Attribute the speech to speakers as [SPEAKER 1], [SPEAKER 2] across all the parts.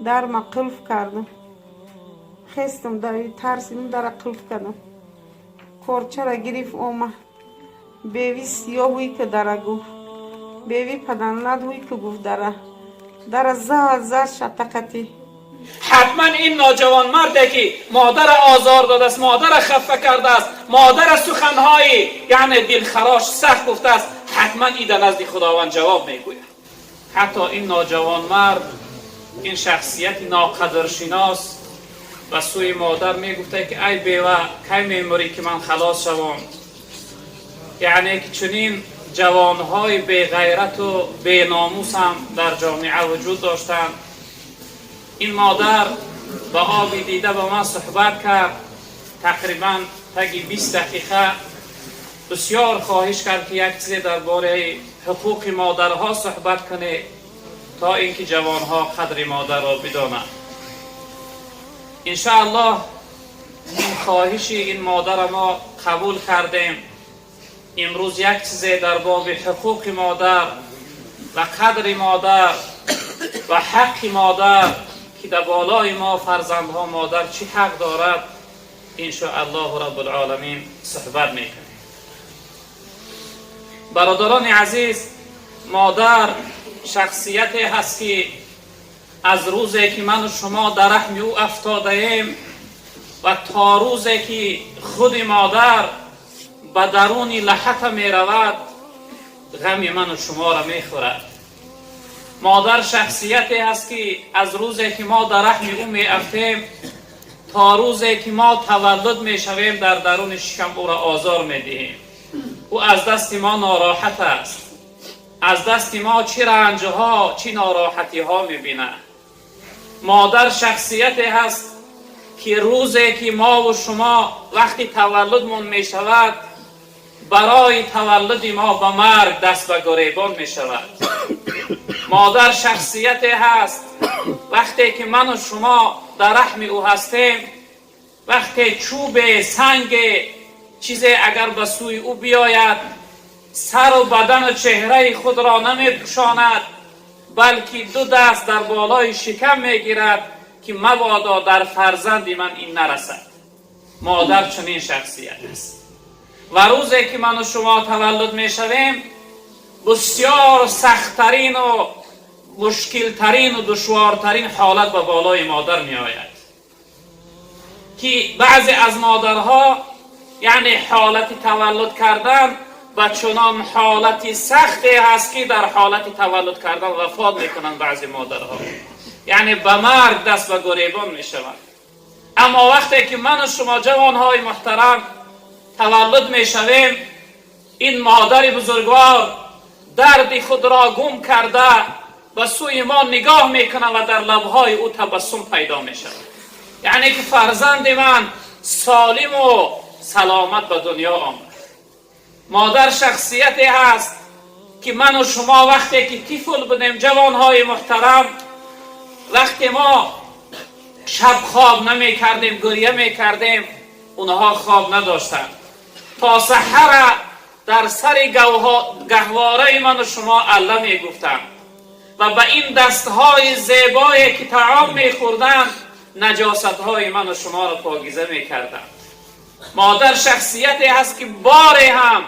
[SPEAKER 1] Дарма қулф кардам, хестам, тарсидим, дара қулф кардам. Корчара гирифт, омад. Беви сиёҳ ҳуй ки дара, гуфт, беви паданлад ҳуй ки, гуфт, дара зад, зад шатақатӣ.
[SPEAKER 2] Ҳатман ин ноҷавонмарде ки модарро озор додааст, модарро хафа кардааст, модарро суханҳои яъне дилхарош сахт гуфтааст, ҳатман и дар назди Худованд ҷавоб мегӯяд. Ҳатто ин ноҷавонмард, ин шахсияти ноқадршинос ба сӯи модар мегуфта, ки ай бева, кай мемурӣ, ки ман халос шавам? Яъне ки чунин ҷавонҳои беғайрату беномус ҳам дар ҷомеа вуҷуд доштанд. Ин модар ба оби дида ба ман суҳбат кард, тақрибан таги 20 дақиқа. Бисёр хоҳиш кард, ки як чизе дар бораи ҳуқуқи модарҳо суҳбат кунед, то ин ки ҷавонҳо қадри модарро бидонанд. Иншааллоҳ, ин хоҳиши ин модара мо қабул кардем. Имрӯз як чизе дар боби ҳуқуқи модар ва қадри модар ва ҳаққи модар, ки дар болои мо фарзандҳо модар чӣ ҳақ дорад, иншоаллоҳу раббулоламин суҳбат мекунем. Бародарони азиз, модар шахсияте ҳаст, ки аз рӯзе ки ману шумо дар раҳми ӯ афтодаем ва то рӯзе ки худи модар ба даруни лаҳата меравад, ғами ману шуморо мехӯрад. Модар шахсияте ҳаст, ки аз рӯзе ки мо дар раҳми ӯ меафтем то рӯзе ки мо таваллуд мешавем, дар даруни шикам ӯро озор медиҳем, ӯ аз дасти мо нороҳат аст, аз дасти мо чӣ ранҷҳо, чӣ нороҳатиҳо мебинад. Модар шахсияте ҳаст, ки рӯзе ки мову шумо вақти таваллудмон мешавад, барои таваллуди мо ба марг даст ба гуребон мешавад. Модар шахсияте ҳаст, вақте ки ману шумо дар раҳми ӯ ҳастем, вақте чӯбе, санге, чизе агар ба сӯи ӯ биёяд, сару бадану чеҳраи худро намепӯшонад, балки ду даст дар болои шикам мегирад, ки мабодо дар фарзанди ман ин нарасад. Модар чунин шахсият аст. Ва рӯзе ки ману шумо таваллуд мешавем, бисёр сахттарину мушкилтарину душвортарин ҳолат ба болои модар меояд, ки баъзе аз модарҳо, яъне ҳолати таваллуд кардан ба чунон ҳолати сахте ҳаст, ки дар ҳолати таваллуд кардан вафот мекунанд. Баъзе модарҳо, яъне, ба марг даст ба гуребон мешаванд. Аммо вақте ки ману шумо, ҷавонҳои муҳтарам, таваллуд мешавем, ин модари бузургвор дарди худро гум карда, ба сӯи мо нигоҳ мекунад ва дар лабҳои ӯ табассум пайдо мешавад, яъне ки фарзанди ман солиму саломат ба дунё омад. Модар шахсияте ҳаст, ки ману шумо вақте ки тифл будем, ҷавонҳои муҳтарам, вақте мо шаб хоб намекардем, гиря мекардем, онҳо хоб надоштанд, то саҳара дар сари гаҳвораи ману шумо алла мегуфтанд ва ба ин дастҳои зебое ки таом мехӯрданд, наҷосатҳои ману шуморо покиза мекарданд. Модар шахсияте ҳаст, ки боре ҳам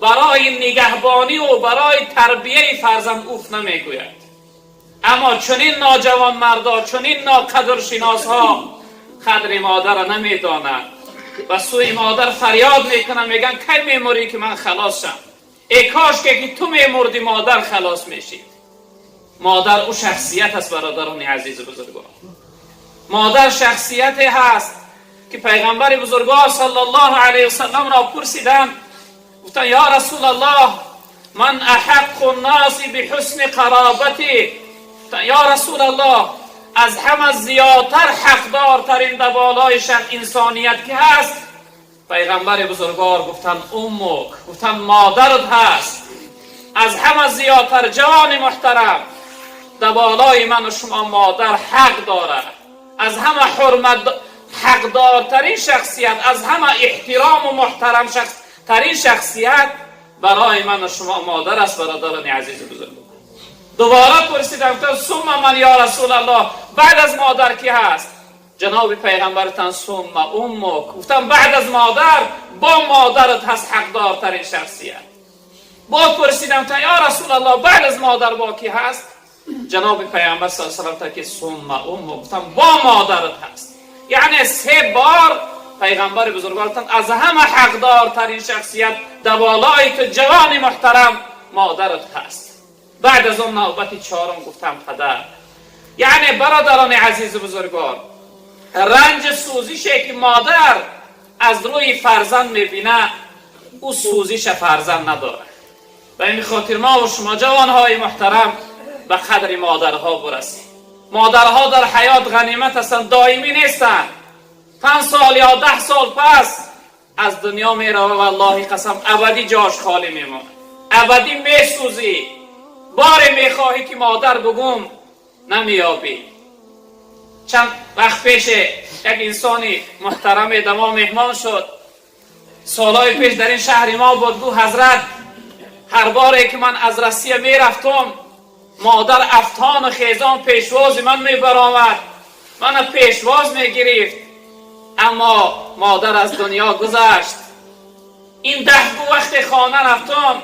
[SPEAKER 2] барои нигаҳбониву барои тарбияи фарзанд уф намегӯяд. Аммо чунин ноҷавонмардо, чунин ноқадршиносҳо қадри модарро намедонанд, ба сӯи модар фарёд мекунанд, мегӯянд: «Кай мемурӣ, ки ман халос шам? Э кошке ки ту мемурдӣ, модар халос мешид». Модар ӯ шахсият аст, бародарони азизу бузургвор. Модар шахсияте ҳаст, ки пайғамбари бузургвор саллаллоҳу алайҳи васалламро пурсиданд, гуфтанд: «Ё Расулаллоҳ, ман аҳаққу нноси биҳусни қаробатӣ?» Ё Расулаллоҳ, аз ҳама зиёдтар ҳақдортарин дар болои инсоният ки ҳаст? Пайғамбари бузургвор гуфтанд: «Уммук». Гуфтанд: «Модарат ҳаст аз ҳама зиёдтар». Ҷавони муҳтарам, дар болои ману шумо модар ҳақ дорад. Аз ҳама ҳурмат ҳақдортарин шахсият, аз ҳама эҳтирому муҳтарам тарин шахсият барои ману шумо модар аст, бародарони азизу бузургвор. دوباره پرسیدم گفتم ثم من یا رسول الله، بعد از مادر کی هست؟ جناب پیغمبر گفتن ثم امک. گفتم بعد از مادر با مادرت هست حقدارترین شخصیت. با پرسیدم تا یا رسول الله بعد از مادر با کی هست؟ جناب پیامبر صلی الله علیه و سلم که ثم امک. گفتم با مادرت هست. یعنی سه بار پیغمبر بزرگوار گفتن از همه حقدارترین شخصیت در بالای تو جوان محترم مادرت هست. بعد از اون نوبت چهارم گفتم پدر. یعنی برادران عزیز بزرگوار، رنج سوزیشه که مادر از روی فرزند میبینه او سوزش فرزند نداره. به این خاطر ما و شما جوانهای محترم به قدر مادرها برسیم. مادرها در حیات غنیمت هستند، دائمی نیستند. 5 سال یا 10 سال پس از دنیا میروه، والله قسم ابدی جاش خالی میمونه، ابدی میسوزی. باره میخواهی که مادر بگم نمیابی. چند وقت پیش یک انسانی محترم دما مهمان شد، سالهای پیش در این شهر ما بود. گو حضرت هر باری که من از روسیه میرفتم مادر افتان و خیزان پیشواز من میبرآمد، من پیشواز میگرفت، اما مادر از دنیا گذشت. این ده وقت خانه رفتم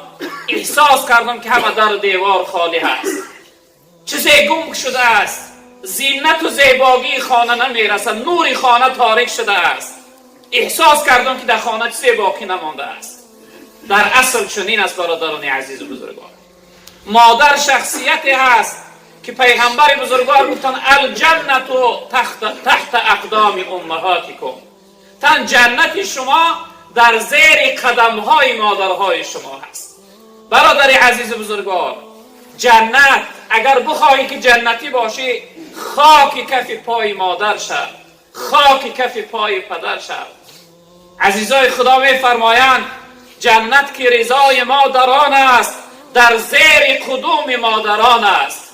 [SPEAKER 2] احساس کردم که همه در و دیوار خالی هست، چیزی گم شده است، زینت و زیباگی خانه نمیرسد، نور خانه تاریک شده است. احساس کردم که در خانه چیزی باقی نمانده است. در اصل چنین است برادران عزیز و بزرگوار. مادر شخصیتی هست که پیغمبر بزرگوار گفتن الجنت تحت اقدام امهاتکم، تن جنت شما در زیر قدم های مادرهای شما هست. برادر عزیز بزرگوار، جنت اگر بخواهی که جنتی باشی خاک کف پای مادر شد، خاک کف پای پدر شد. عزیزای خدا می فرمایند جنت که رضای مادران است در زیر قدوم مادران است.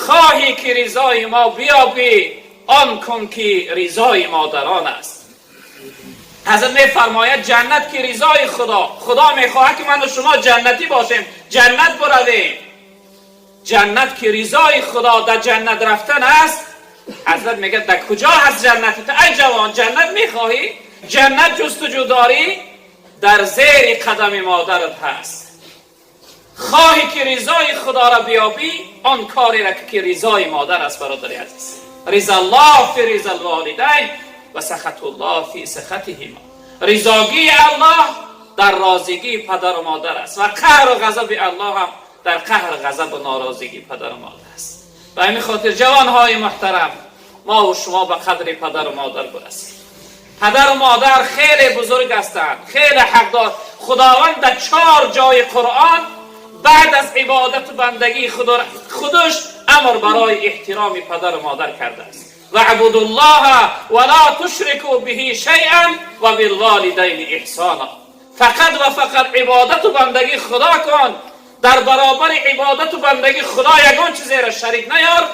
[SPEAKER 2] خواهی که رضای ما بیابی آن کن که رضای مادران است. حضرت می فرماید جنت که رضای خدا، خدا می خواهد که من و شما جنتی باشیم، جنت برویم. جنت که رضای خدا در جنت رفتن است. حضرت میگه در کجا هست جنت تو ای جوان؟ جنت میخواهی؟ جنت جستجو داری؟ در زیر قدم مادرت هست. خواهی که رضای خدا را بیابی آن کاری را که رضای مادر است. برادر عزیز، رضا الله فی رضا الوالدین و سخط الله فی سخطهما. رضاگی الله در راضیگی پدر و مادر است و قهر و غضب الله هم در قهر غضب و ناراضگی پدر و مادر است. به همین خاطر جوانهای محترم، ما و شما به قدر پدر و مادر برسیم. پدر و مادر خیلی بزرگ هستند، خیلی حقدار. خداوند در 4 جای قرآن بعد از عبادت و بندگی خودش امر برای احترام پدر و مادر کرده است. و عبد الله ولا تشركوا به شیئا و بالوالدین احسانا. فقط و فقط عبادت و بندگی خدا کن، در برابر عبادت و بندگی خدا یگان چیزی را شریک نیار.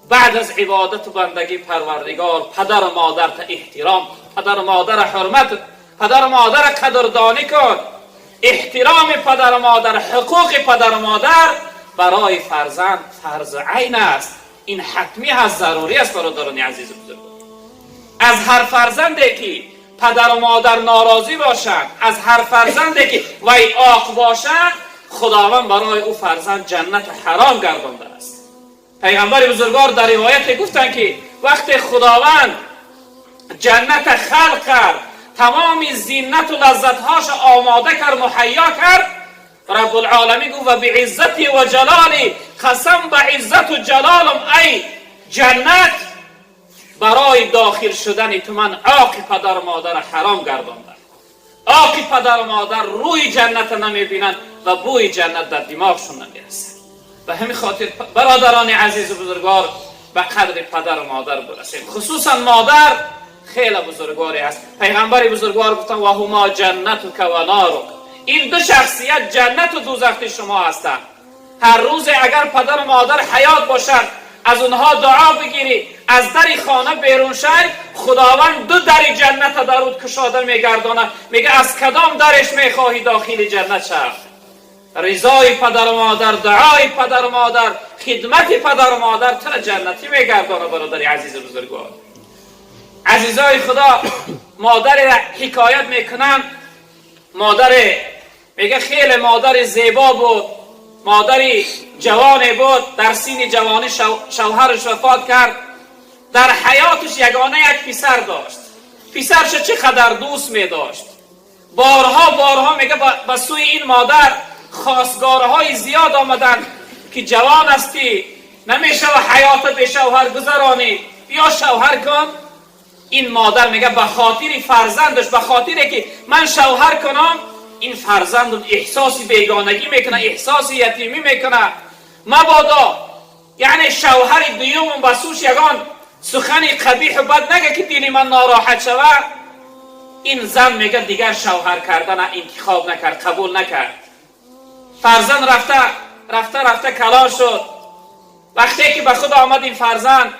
[SPEAKER 2] بعد از عبادت و بندگی پروردگار پدر و مادر تا احترام، پدر و مادر حرمت، پدر و مادر قدردانی کن. احترام پدر و مادر، حقوق پدر و مادر برای فرزند فرض عین است. این حتمی هست، ضروری است برادران عزیز و بزرگ. از هر فرزندی که پدر و مادر ناراضی باشند، از هر فرزندی که وی عاق باشد، خداوند برای او فرزند جنت حرام گردانده است. پیغمبر بزرگوار در روایت گفتند که وقتی خداوند جنت خلق کرد، تمام زینت و لذتهاش آماده کرد، مهیا کرد، رب العالمین گفت و بعزتی و جلالی، قسم به عزت و جلالم ای جنت، برای داخل شدن تو من عاق پدر و مادر حرام گرداندم. عاق پدر و مادر روی جنت نمیبینند و بوی جنت در دماغشون نمیرسد. به همین خاطر برادران عزیز و بزرگوار به قدر پدر و مادر برسیم. خصوصا مادر خیلی بزرگواری است. پیغمبر بزرگوار گفتن و هما جنتک و نارک. این دو شخصیت جنت و دوزخ شما هستند. هر روز اگر پدر و مادر حیات باشند از اونها دعا بگیری، از در خانه بیرون شی، خداوند دو در جنت در اود کشاده میگردانه، میگه از کدام درش میخواهی داخل جنت شو؟ Ризои падару модар, дуои падару модар, хидмати падару модар туро ҷаннатӣ мегардонад. Бародари азизу бузургвор, азизои Худо, модаре ҳикоят мекунанд. Модаре, мега, хеле модари зебо буд, модари ҷавоне буд. Дар синни ҷавонӣ шавҳараш вафот кард. Дар ҳаёташ ягона як писар дошт. Писарша чӣ қадар дӯст медошт. Борҳо, борҳо, мега, ба сӯи ин модар хостгорҳои зиёд омаданд, ки ҷавон ҳастӣ, намешава ҳаёта бешавҳар гузаронӣ, биё шавҳар кун. Ин модар, мега, ба хотири фарзандаш, ба хотире ки ман шавҳар кунам, ин фарзандам эҳсоси бегонагӣ мекунад, эҳсоси ятимӣ мекунад, мабодо яъне шавҳари дуюмам ба сӯш ягон сухани қабиҳу бад нага, ки дили ман нороҳат шавад. Ин зан, мега, дигар шавҳар кардана интихоб накард, қабул накард. Фарзанд рафта, рафта, рафта калон шуд. Вақте ки ба худ омад ин фарзанд,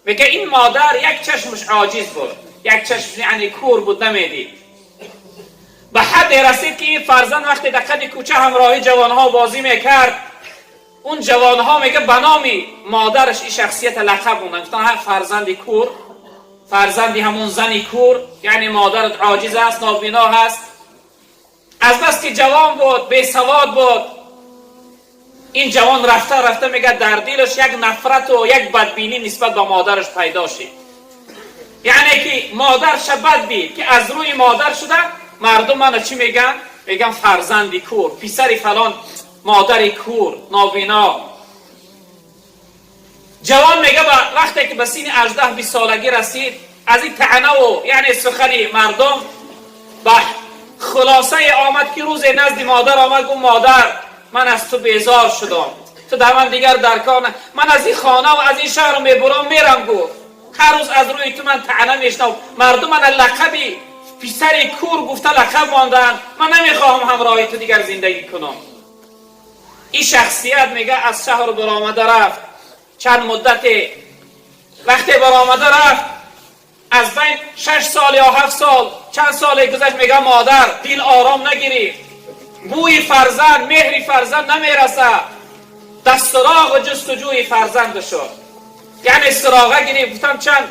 [SPEAKER 2] мега, ин модар як чашмаш оҷиз буд, як чашмаш яъне кур буд, намедид. Ба ҳадде расид, ки ин фарзанд вақте дар қади кӯча ҳамроҳи ҷавонҳо бозӣ мекард, он ҷавонҳо, мега, ба номи модараш ин шахсията лақаб монданд. Гуфтанд: «Ҳа, фарзанди кур, фарзанди ҳамон зани кур, яъне модарат оҷиз аст, нобино ҳаст». Азбаски ҷавон буд, бесавод буд, ин ҷавон рафта, рафта, мега, дар дилаш як нафрату як бадбинӣ нисбат ба модараш пайдо шид. Яъне ки модарша бад дид, ки аз рӯи модар шуда мардум мана чӣ меган? Меган фарзанди кур, писари фалон модари кур, нобино. Ҷавон, мега, вақте ки ба синни 18-20 солагӣ расид, аз ин таънаву яъне сухани мардум ба хулосае омад, ки рӯзе назди модар омад, гуфт: «Модар, ман аз ту безор шудам, ту дар ман дигар дар кор, ман аз ин хона ва аз ин шаҳр мебурам, мерам». Гуфт: «Ҳар рӯз аз рӯи ту ман таъна мешнавам, мардум мана лақаби писари кур гуфта лақаб монданд, ман намехоҳам ҳамроҳи ту дигар зиндагӣ кунам». Ин шахсият, мега, аз шаҳр баромада рафт. Чанд муддате вақте баромада рафт, аз байн 6 сол ё 7 сол, чанд соле гузашт, мега, модар дил ором нагирифт, бӯи фарзанд, меҳри фарзанд намерасад. Дар суроғу ҷустуҷӯи фарзанд шуд, яъне суроға гирифт. Гуфтам, чанд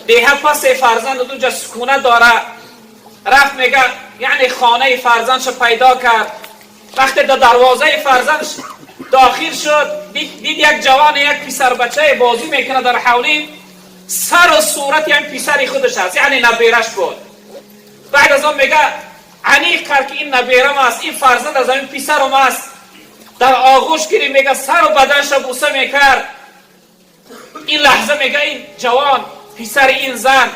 [SPEAKER 2] деҳа пасе фарзанд унҷа сукунат дорад. Рафт, мега, яъне хонаи фарзандшо пайдо кард. Вақте дар дарвозаи фарзанд дохил шуд, дид як ҷавоне, як писарбачае бозӣ мекунад дар ҳавлӣ. Сару сурати ҳам писари худаш аст, яъне набераш буд. Баъд аз он, мега, аниқ кард, ки ин наберам аст, ин фарзанд аз ҳамин писарам аст. Дар оғӯш гирифт, мега, сару баданша буса мекард. Ин лаҳза, мега, ин ҷавон, писари ин зан,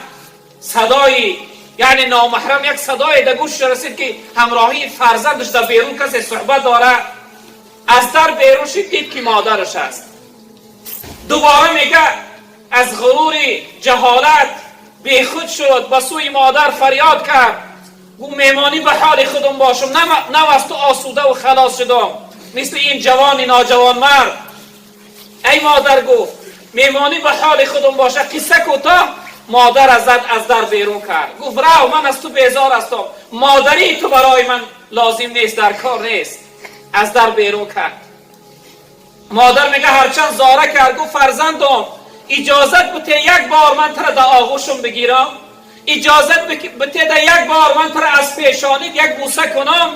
[SPEAKER 2] садои яъне номаҳрам, як садое дар гӯшаш расид, ки ҳамроҳии фарзандаш дар берун касе суҳбат дорад. Аз дар берун шид, дид, ки модараш аст. Дубора, мега, аз ғурури ҷаҳолат бехуд шуд, ба сӯи модар фарёд кард, гӯ: «Мемонӣ ба ҳоли худум бошам, нав аз ту осудаву халос шудам, мисли ин ҷавони ноҷавонмард. Эй модар, — гуфт, — мемонӣ ба ҳоли худум боша». Қисса кӯтоҳ, модар аз дар берун кард, гуфт: «Рав, ман аз ту безор ҳастам, модарии ту барои ман лозим нест, дар кор нест». Аз дар берун кард. Модар, мега, ҳарчанд зора кард, гуфт: «Фарзандом, иҷозат бите, як бор ман тура дар оғӯшум бигирам, иҷозат бите, да як бор ман тура аз пешонит як бӯса кунам».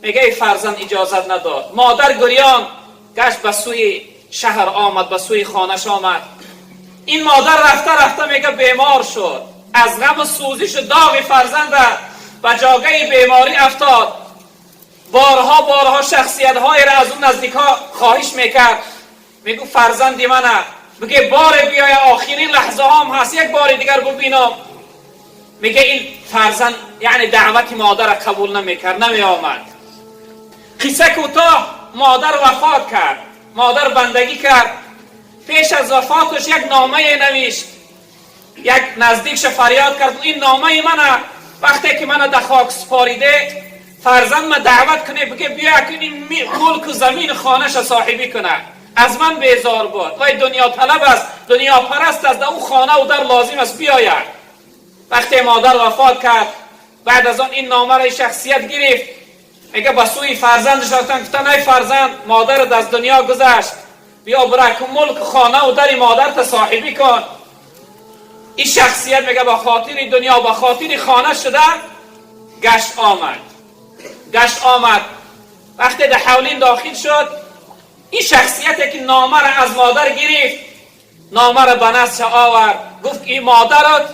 [SPEAKER 2] Мега, эй фарзанд иҷозат надод. Модар гирён гашт, ба сӯи шаҳр омад, ба сӯи хонаш омад. Ин модар рафта, рафта, мега, бемор шуд. Аз ғаму сӯзишу доғи фарзанда ба ҷогаи беморӣ афтод. Борҳо, борҳо шахсиятҳоеро аз он наздикҳо хоҳиш мекард, мегӯ: «Фарзанди мана биге, боре биёя, охирин лаҳзаҳом ҳаст, як бори дигар бубинам». Мега, ин фарзанд яъне даъвати модарро қабул намекард, намеомад. Қисса кӯтоҳ, модар вафот кард, модар бандагӣ кард. Пеш аз вафоташ як номае навишт. Як наздикша фарёд кард: «Ин номаи мана, вақте ки мана да хок супориде, фарзанд ма даъват куне, биге биё, ин мулку замину хонаша соҳибӣ кунад. Аз ман безор буд, вай дунёталаб аст, дунёпараст аст, да ӯ хонаву дар лозим аст, биёяд». Вақте модар вафот кард, баъд аз он ин номаро шахсият гирифт. Мега ба сӯи фарзандаш рафтан, гуфтан: ай фарзанд, модарат аз дунё гузашт, биё бираку мулк, хонаву дари модарта соҳибӣ кун. Ин шахсият мега ба хотири дунё, ба хотири хона шуда гашт омад, гашт омад. Вақте дар ҳавлин дохил шуд, ин шахсияте ки номаро аз модар гирифт, номаро ба наздша овард, гуфт: ин модарат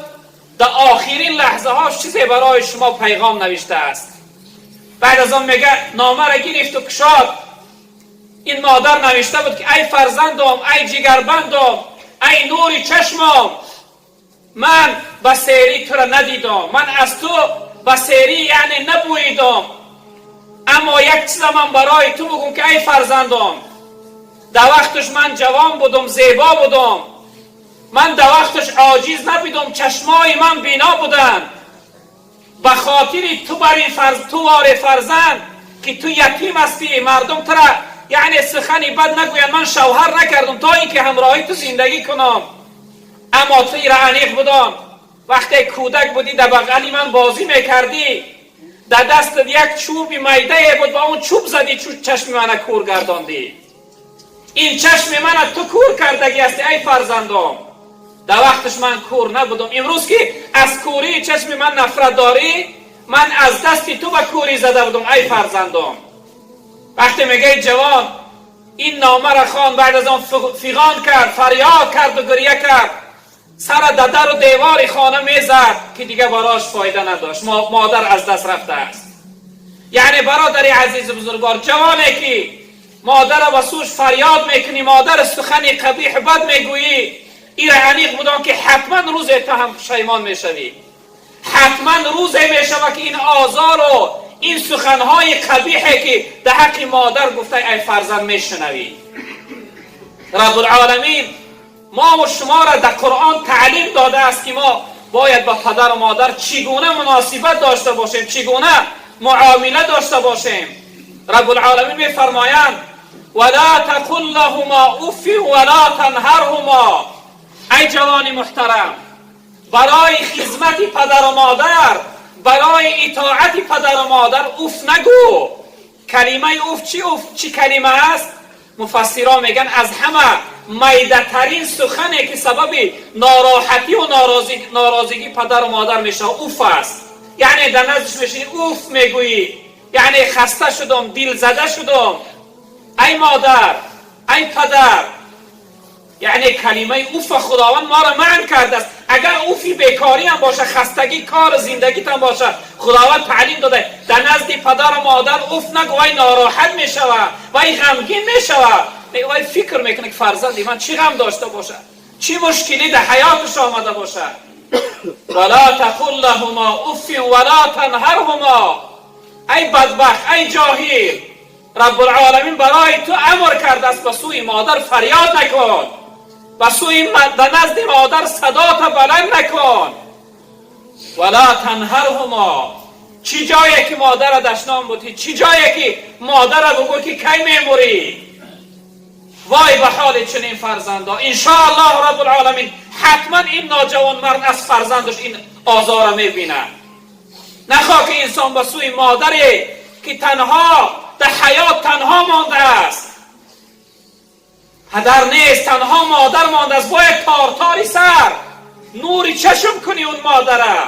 [SPEAKER 2] дар охирин лаҳзаҳо чизе барои шумо пайғом навиштааст. Баъд аз он мега номаро гирифту кушод. Ин модар навишта буд ки: ай фарзандом, ай ҷигарбандом, ай нури чашмом, ман ба серӣ туро надидам, ман аз ту ба серӣ яъне набӯидам, аммо як чиза ман барои ту бугум ки ай фарзандом, дар вақташ ман ҷавон будум, зебо будум, ман дар вақташ оҷиз набудум, чашмои ман бино буданд. Ба хотири ту бар ин ту воре фарзанд ки ту ятим ҳастӣ, мардум тура яъне сухани бад нагӯянд, ман шавҳар накардум то ин ки ҳамроҳи ту зиндагӣ кунам. Аммо ту ира аниқ будон, вақте кӯдак будӣ, дар бағали ман бозӣ мекардӣ, дар дастат як чӯби майдае буд, ба он чӯб задӣ, чашми мана кӯр гардондӣ. Ин чашми мана ту кӯр кардагӣ ҳастӣ, ай фарзандом. Дар вақташ ман кӯр набудам. Имрӯз ки аз кӯрии чашми ман нафрат дорӣ, ман аз дасти ту ба кӯрӣ зада будам, ай фарзандом. Вақте мегаи ҷавон ин номаро хон, баъд аз он фиғон кард, фарёд карду гирья кард, сара дар дару девори хона мезад ки дига барош фоида надошт, модар аз даст рафтааст. Яъне, бародари азизу бузургвор, ҷавоне ки модара ба сӯш фарёд мекунӣ, модара сухани қабиҳ бад мегӯӣ, ира аниқ будон ки ҳатман рӯзе ту ҳам пушаймон мешавӣ. Ҳатман рӯзе мешавад ки ин озору ин суханҳои қабиҳе ки дар ҳаққи модар гуфта, ай фарзанд, мешунавӣ. Раббулоламин мову шуморо дар Қуръон таълим додааст ки мо бояд ба падару модар чӣ гуна муносибат дошта бошем, чӣ гуна муомила дошта бошем. Раббулоламин мефармоянд: ولا تقل لهما أف ولا تنهرهما. Ай ҷавони муҳтарам, барои хизмати падару модар, барои итоати падару модар уф нагӯ. Калимаи уф чи? Уф чӣ калима аст? Муфассирон мегӯянд, аз ҳама майдатарин сухане ки сабаби нороҳатию норозигии падару модар мешавад, уф аст. Яъне дар наздиш мешини, уф мегӯӣ, яъне хаста шудам, дилзада шудам, ай модар, ай падар. Яъне калимаи уфа Худованд моро манъ кардааст. Агар уфи бекориам боша, хастагӣ, кору зиндагитам боша, Худованд таълим дода: дар назди падару модар уф нагӯ. Вай нороҳат мешавад, вай ғамгин мешавад, вай фикр мекунад ки фарзанди ман чӣ ғам дошта бошад, чӣ мушкилӣ дар ҳаёташ омада бошад. ولا تقل لهما أف ولا تنهرهما. Ай бадбахт, ай ҷоҳил, Раббулоламин барои ту амр кардааст: ба сӯи модар фарёд накун, ба сӯи ба назди модар садота баланд накун. ولا تنهرهما. Чӣ ҷое ки модара дашном будӣ, чӣ ҷое ки модара бугӯ ки кай мемурӣ? Вой ба ҳоли чунин фарзандо! Иншоаллоҳу Раббулоламин, ҳатман ин ноҷавонмард аз фарзандаш ин озора мебинад. Нахоҳ ки инсон ба сӯи модаре ки танҳо дар ҳаёт танҳо мондааст, падар нест, танҳо модар мондааст, бояд тортори сар, нури чашм кунӣ он модара.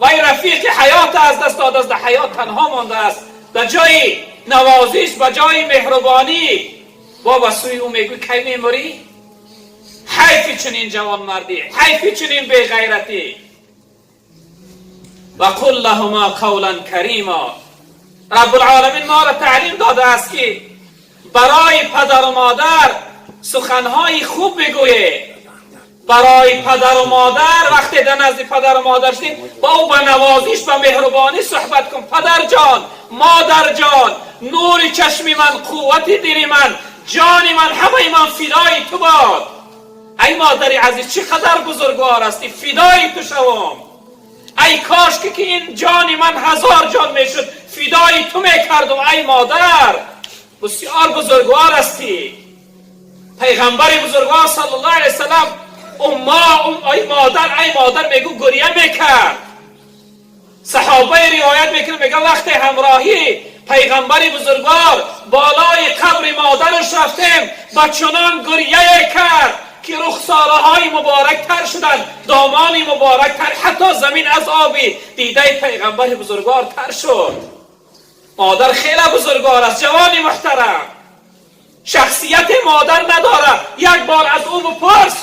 [SPEAKER 2] Вай рафиқи ҳаёта аз даст додааст, дар ҳаёт танҳо мондааст. Дар ҷои навозиш, ба ҷои меҳрубонӣ, бо ба сӯи ӯ мегӯй: кай мемурӣ? Ҳайфи чунин ҷавонмардӣ, ҳайфи чунин беғайратӣ. وقل لهما قولا كريما. Раббулоламин моро таълим додааст ки барои падару модар суханҳои хуб бигӯед. Барои падару модар, вақте дар назди падару модар шудем, ба ӯ ба навозиш, ба меҳрубонӣ суҳбат кун. Падарҷон, модарҷон, нури чашми ман, қуввати дили ман, ҷони ман, ҳамаи ман фидои ту бод. Ай модари азиз, чӣ қадар бузургвор ҳастӣ, фидои ту шавом. Ай кошки ки ин ҷони ман ҳазор ҷон мешуд, фидои ту мекардум. Ай модар, бисёр бузургвор ҳастӣ. Пайғамбари бузургвор صلى الله عليه وسلم умма, ай модар, ай модар мегӯ, гирья мекард. Саҳобаи ривоят мекунад, мега: вақте ҳамроҳӣ Пайғамбари бузургвор болои қабри модараш рафтем, ба чунон гирьяе кард, ки рухсораҳои муборактар шуданд, домони муборактар, ҳатто замин аз оби дидаи пайғамбари бузургвор тар шуд. Модар хеле бузургвор аст, ҷавони муҳтарам. Шахсияти модар надорад. Як бор аз ӯ бипурс,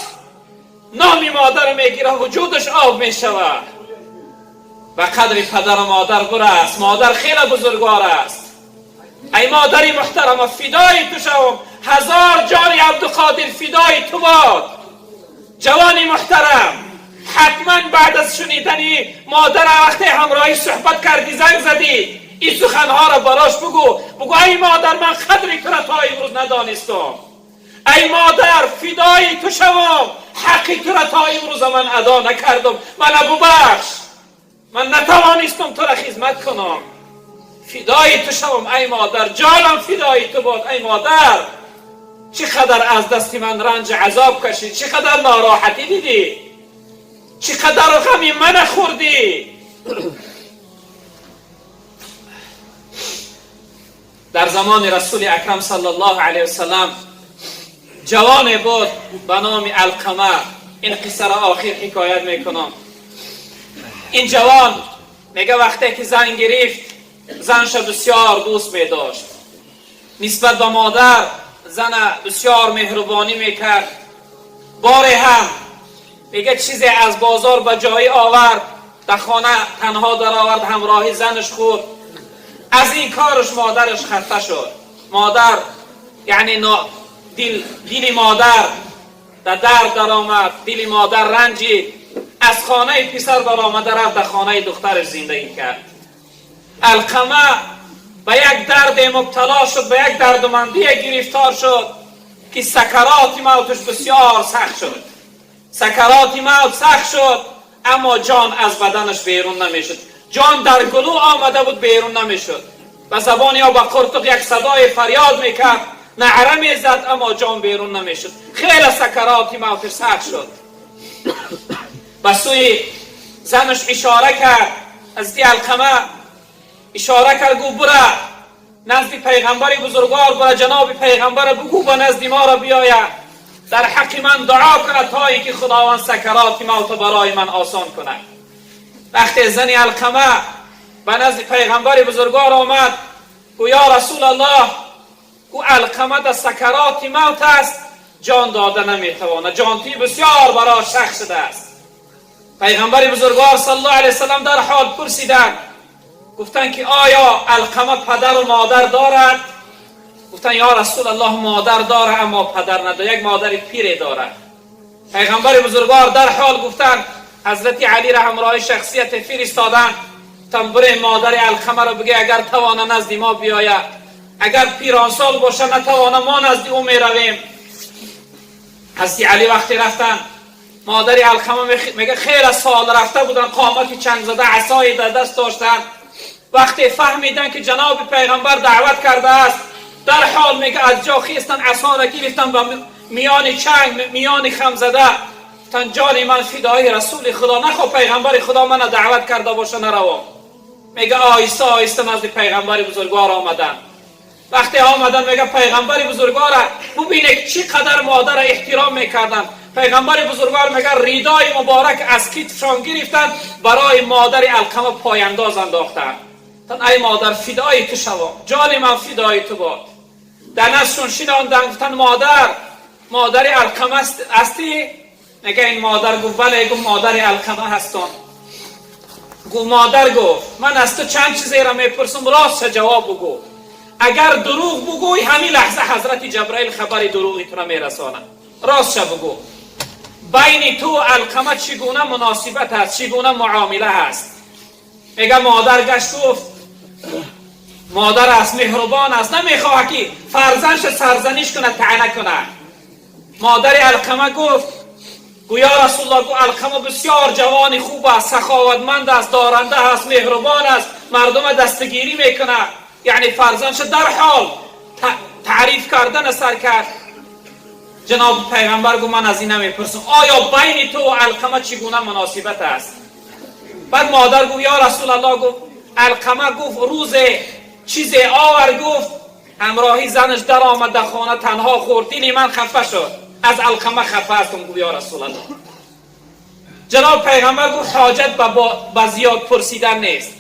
[SPEAKER 2] номи модар мегирад, вуҷудаш об мешавад. Ба қадри падару модар бурас. Модар хеле бузургвор аст. Ай модари муҳтарама, фидои ту шавам, ҳазор ҷони Абдуқодир фидои ту бод. Ҷавони муҳтарам, ҳатман баъд аз шунидани модара, вақте ҳамроҳӣ суҳбат кардӣ, занг задӣ, ин суханҳоро барош бугӯ. Бугӯ: «Ай модар, ман қадри тура то имрӯз надонистам. Ай модар, фидои ту шавам, ҳаққи тура то имрӯза ман адо накардам. Мана бубахш, ман натавонистам тура хизмат кунам. Фидои ту шавам, ай модар, ҷонам фидои ту бод. Ай модар, чӣ қадар аз дасти ман ранҷ азоб кашид, чӣ қадар нороҳатӣ дидӣ, чӣ қадар ғами мана хӯрдӣ». Дар замони Расули Акрам саллаллоҳу алайҳи васаллам ҷавоне буд ба номи Алқама. Ин қиссаро охир ҳикоят мекунам. Ин ҷавон, мега, вақте ки зан гирифт, занша бисёр дӯст медошт. Нисбат ба модар зана бисёр меҳрубонӣ мекард. Боре ҳам, мега, чизе аз бозор ба ҷоӣ овард, дар хона танҳо даровард, ҳамроҳи занаш хӯрд. Аз ин кораш модараш хафа шуд. Модар, яъне дили модар дар дард даромад, дили модар ранҷид. Аз хонаи писар баромада рафт, дар хонаи духтараш зиндагӣ кард. Алқама ба як дарде мубтало шуд, ба як дардумандие гирифтор шуд, ки сакароти мавташ бисёр сахт шуд. Сакароти мавт сахт шуд, аммо ҷон аз баданаш берун намешуд. Ҷон дар гулӯ омада буд, берун намешуд. Ба забони ё ба қуртуқ як садои фарёд мекард, наъра мезад, аммо ҷон берун намешуд. Хеле сакароти мавташ сахт шуд. Ба сӯи занаш ишора кард. Ҳазрати Алқама ишора кард, гуфт: «Бура назди пайғамбари бузургвор, бура ҷаноби пайғамбара бугӯ, ба назди моро биёяд, дар ҳаққи ман дуо кунад, то ин ки Худованд сакароти мавта барои ман осон кунад». Вақте зани Алқама ба назди пайғамбари бузургвор омад, гӯ: «Ё Расулаллоҳ», гӯ, «Алқама дар сакароти мавт аст, ҷон дода наметавонад, ҷонтӣ бисёр барош сахт шудааст». Пайғамбари бузургвор саллаллоҳу алайҳи васаллам дар ҳол пурсиданд, гуфтанд, ки оё Алқама падару модар дорад? Гуфтанд: «Ё Расулаллоҳ, модар дорад, аммо падар надорад, як модари пире дорад». Пайғамбари бузургвор дар ҳол гуфтанд, ҳазрати Алиро ҳамроҳи шахсияте фиристоданд: «Буре модари Алқамаро бигӯ, агар тавона, назди мо биёяд, агар пиронсол боша, натавона, мо назди ӯ меравем». Ҳазрати Али вақте рафтанд, модари Алқама, мега, хеле сол рафта буданд, қомати чангзада, асое дар даст доштанд. Вақте фаҳмиданд, ки ҷаноби пайғамбар даъват кардааст, дар ҳол, мега, аз ҷо хестанд, асоро гирифтанд, ба миёни чанг, миёни хамзада гуфтанд: «Ҷони ман фидои Расули Худо, нахо пайғамбари Худо мана даъват карда боша, наравом». Мега, оҳиста оҳиста назди пайғамбари бузургвор омаданд. Вақте омаданд, мега, пайғамбари бузургвора бубинед, чӣ қадар модарро эҳтиром мекарданд. Пайғамбари бузургвор, мега, ридои муборак аз китфшон гирифтанд, барои модари Алқама пояндоз андохтанд. Ай модар, фидои ту шавом, ҷони ман фидои ту бод. Дар наздшон шинонданд, гуфтанд: «Модар, модари Алқама ҳастӣ?» Мега, ин модар гуфт: «Бале». Гуфт: «Модари Алқама ҳастон». Гуфт, модар гуфт: «Ман аз ту чанд чизеро мепурсам, ростша ҷавоб бугӯ. Агар дурӯғ бугӯй, ҳамин лаҳза ҳазрати Ҷабраил хабари дурӯғи туро мерасонад. Ростша бугӯ. Байни ту Алқама чӣ гуна муносибат аст, чӣ гуна муомила ҳаст?» Мега, модар гашт, гуфт, модар аст, меҳрубон аст, намехоҳад, ки фарзандша сарзаниш кунад, таъна кунад. Модари Алқама гуфт: «Гӯ, ё Расулаллоҳ», гӯ, «Алқама бисёр ҷавони хуб аст, саховатманд аст, доранда аст, меҳрубон аст, мардума дастгирӣ мекунад». Яъне фарзандша дар ҳол таъриф кардана сар кард. Ҷаноби пайғамбар гуфт: «Ман аз ин намепурсам. Оё байни ту ва Алқама чӣ гуна муносибат аст?» Баъд модар гуфт: «Ё Расулаллоҳ», гуфт, «Алқама», гуфт, «рӯзе Чизе овар, гуфт, ҳамроҳи занаш дар омад дар хона, танҳо хӯрд. Дили ман хафа шуд, аз Алқама хафа ҳастам, гуфт, ё Расулаллоҳ. Ҷаноб пайғамбар гуфт, ҳоҷат ба зиёд пурсидан нест.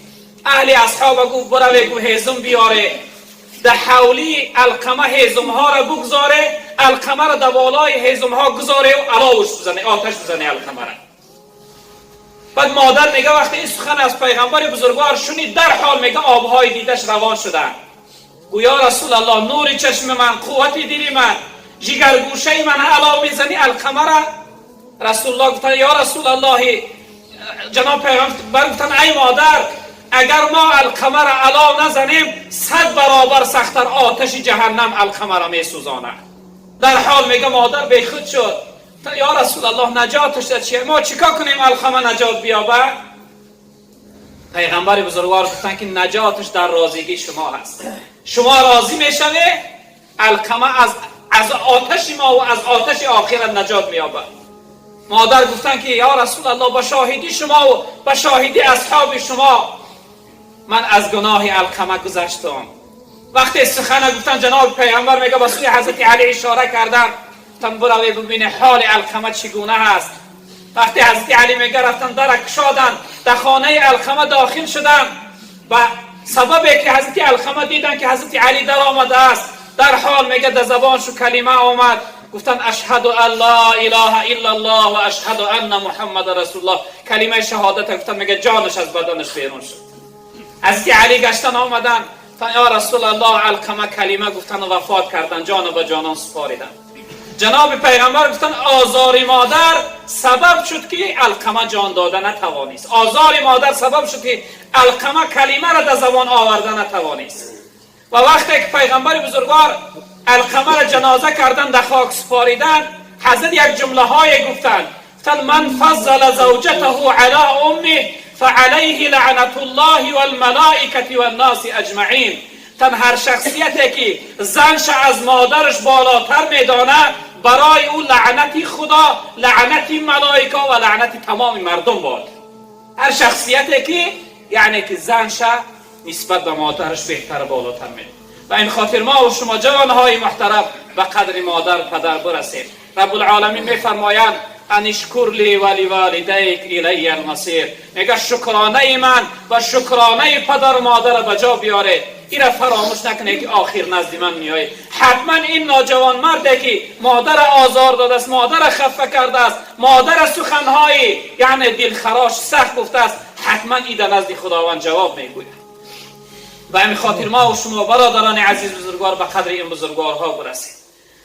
[SPEAKER 2] Аҳли асҳоба гуфт, бураве, гуфт, ҳезум биёре, дар ҳавлии Алқама ҳезумҳоро бигзоре, Алқамаро дар болои ҳезумҳо гузоре ва аловш бизане, оташ бизане Алқамара. Баъд модар мега, вақте ин сухан аз пайғамбари бузургвор шунид, дар ҳол, мега, обҳои дидаш равон шуданд. Гӯё, Расулаллоҳ, нури чашми ман, қуввати дили ман, ҷигаргӯшаи ман, алов мезани Алқамара? Расулуллоҳ гуфтанд, ё Расулаллоҳи, ҷаноб пайғамбар гуфтанд, ай модар, агар мо Алқамара алов назанем, 100 баробар сахттар оташи ҷаҳаннам Алқамара месӯзонад. Дар ҳол, мега, модар бехуд шуд. Ё Расулаллоҳ, наҷоташ дар чие? Мо чӣ кор кунем, Алқама наҷот биёбад? Пайғамбари бузургвор гуфтанд, ки наҷоташ дар розигии шумо ҳаст. Шумо розӣ мешаве, Алқама аз оташи мо ва аз оташи охират наҷот меёбад. Модар гуфтанд, ки ё Расулаллоҳ, ба шоҳидӣ шумо ва ба шоҳидӣ асҳоби шумо, ман аз гуноҳи Алқама гузаштам. Вақте сухана гуфтан, ҷаноби пайғамбар, мега, ба сӯи ҳазрати Алӣ ишора карданд, гуфтан, бураве, бубине, ҳоли Алқама чӣ гуна ҳаст. Вақте ҳазрати Алӣ, мега, рафтан, дара кушоданд, дар хонаи Алқама дохил шуданд, ба сабабе ки ҳазрати Алқама диданд, ки ҳазрати Алӣ даромадааст, дар ҳол, мега, дар забоншу калима омад. Гуфтанд, ашҳаду ан ла илаҳа иллаллоҳ ва ашҳаду анна Муҳаммада расулуллоҳ. Калимаи шаҳодата гуфтанд, мега, ҷонаш аз баданаш берун шуд. Ҳазрати Алӣ гаштан омаданд, ё Расулаллоҳ, Алқама калима гуфтану вафот кардан, ҷону ба ҷонон супориданд. Ҷаноби пайғамбар гуфтанд, озори модар сабаб шуд, ки Алқама ҷон дода натавонист. Озори модар сабаб шуд, ки Алқама калимаро дар забон оварда натавонист. Ва вақте ки пайғамбари бузургвор Алқамаро ҷаноза кардан, дар хок супоридан, ҳазрат як ҷумлаҳое гуфтанд. Гуфтанд, ман фаззала завҷатаҳу ала уммих фаалайҳи лаънатуллоҳи валмалоикати ванноси аҷмаин. Тан ҳар шахсияте ки занша аз модараш болотар медонад, барои ӯ лаънати Худо, лаънати малоика ва лаънати тамоми мардум бод. Ҳар шахсияте ки, яъне ки, занша нисбат ба модараш беҳтар, болотар медонад. Ва ин хотир мо ва шумо, ҷавонҳои муҳтарам, ба қадри модар, падар бирасем. Раббулъоламин мефармоянд, анишкур ли ва ливалидайк илайя алмасир. Мега, шукронаи ман ва шукронаи падару модарро ба ҷо биёред. Ира фаромӯш накунед, ки охир назди ман меоед. Ҳатман ин ноҷавонмарде ки модара озор додааст, модара хафа кардааст, модара суханҳои, яъне, дилхарош, сахт гуфтааст, ҳатман и дар назди Худованд ҷавоб мегӯяд. Ба ҳамин хотир мо ва шумо, бародарони азиз, бузургвор, ба қадри ин бузургворҳо бирасем,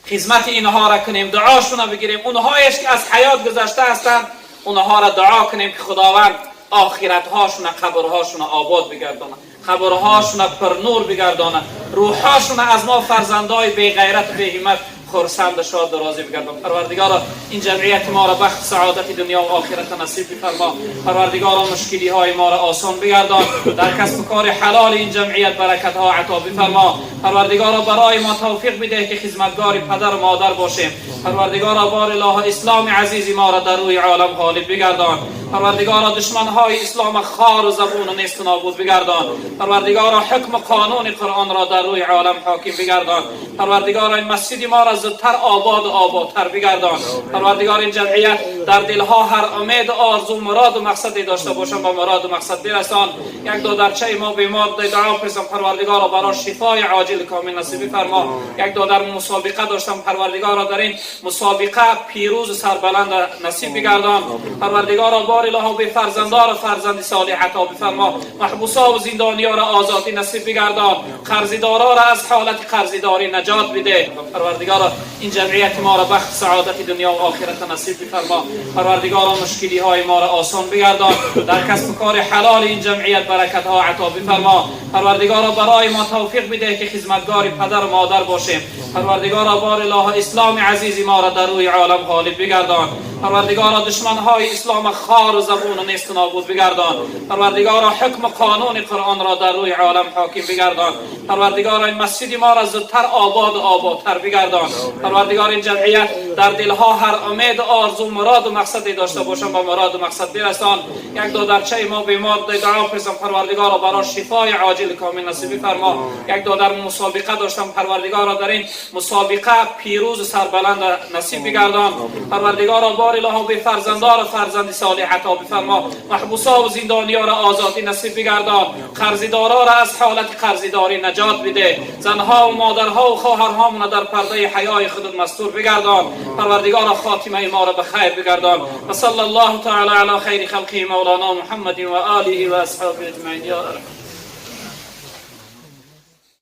[SPEAKER 2] хизмати инҳоро кунем, дуошона бигирем. Онҳоеш ки аз ҳаёт гузашта ҳастанд, онҳоро дуо кунем, ки Худованд охиратҳошона, қабрҳошона обод бигардонад, қабрҳошона пурнур бигардонад, рӯҳҳошона аз мо фарзандои беғайрату беҳиммат хурсанду шоду розӣ бигардон. Парвардигоро, ин ҷамъияти моро бахти саодати дунё ва охирата насиб бифармо. Парвардигоро, мушкилиҳои моро осон бигардон, дар касбу кори ҳалоли ин ҷамъият баракатҳо ато бифармо. Парвардигоро, барои мо тавфиқ бидеҳ, ки хизматгори падару модар бошем. Парвардигоро, бор илоҳо, исломи азизи моро дар рӯи олам ғолиб бигардон. Парвардигоро, душманҳои ислома хору забуну несту нобуд бигардон. Парвардигоро, ҳукму қонуни Қуръонро дар рӯи олам ҳоким бигардон. Парвардигоро, ин масҷиди моро зудтар ободу ободтар бигардон. Парвардигор, ин ҷамъият дар дилҳо ҳар умеду орзу, муроду мақсаде дошта бошанд, ба муроду мақсад бирасон. Як додарчаи мо бемор, дуо пурсам, Парвардигоро, баро шифои оҷили комил насиб бифармо. Як додар мусобиқа доштам, Парвардигоро, дар ин мусобиқа пирӯзу сарбаланд насиб бигардон. Парвардигоро, бор илоҳо, бефарзандору фарзанди солеҳ ато бифармо. Маҳбусову зиндониёро озодӣ насиб бигардон. Қарзидороро аз ҳолати қарзидорӣ наҷот бидеҳ. Парвардигоро, ин ҷамъияти моро бахти саодати дунё ва охирата насиб бифармо. Парвардигоро, мушкилиҳои моро осон бигардон, дар касбу кори ҳалоли ин ҷамъият баракатҳо ато бифармо. Парвардигоро, барои мо тавфиқ бидеҳ, ки хизматгори падару модар бошем. Парвардигоро, бор илоҳо, исломи азизи моро дар рӯи олам ғолиб бигардон. Парвардигоро, душманҳои ислом хору забуну несту нобуд бигардон. Парвардигоро, ҳукму қонуни Қуръонро дар рӯи олам ҳоким бигардон. Парвардигоро, ин масҷиди моро зудтар ободу ободтар бигардон. Парвардигор, ин ҷамъият дар дилҳо ҳар умеду орзу, муроду мақсаде дошта бошанд, ба муроду мақсад бирасон. Як додарчаи мо бемор, дуо пурсам, Парвардигоро, барош шифои оҷили комил насиб бифармо. Як додар мусобиқа доштам, Парвардигоро, дар ин мусобиқа пирӯзу сарбаланд насиб бигардон. Парвардигоро, бор илоҳо, бефарзандоро фарзанди солеҳ ато бифармо, маҳбусову зиндониёро озодӣ насиб бигардон, қарздороро аз ҳолати қарздорӣ наҷот биде, занҳову модарҳову хоҳарҳомона дар пардаи ҳаёи худат мастур бигардон. Парвардигоро, хотимаи моро ба хайр бигардон. Ва салла Аллоҳу таала ала хайри халқиҳи мавлоно Муҳаммадин ва олиҳи ва асҳобиҳи аҷмаин. Ё арҳам.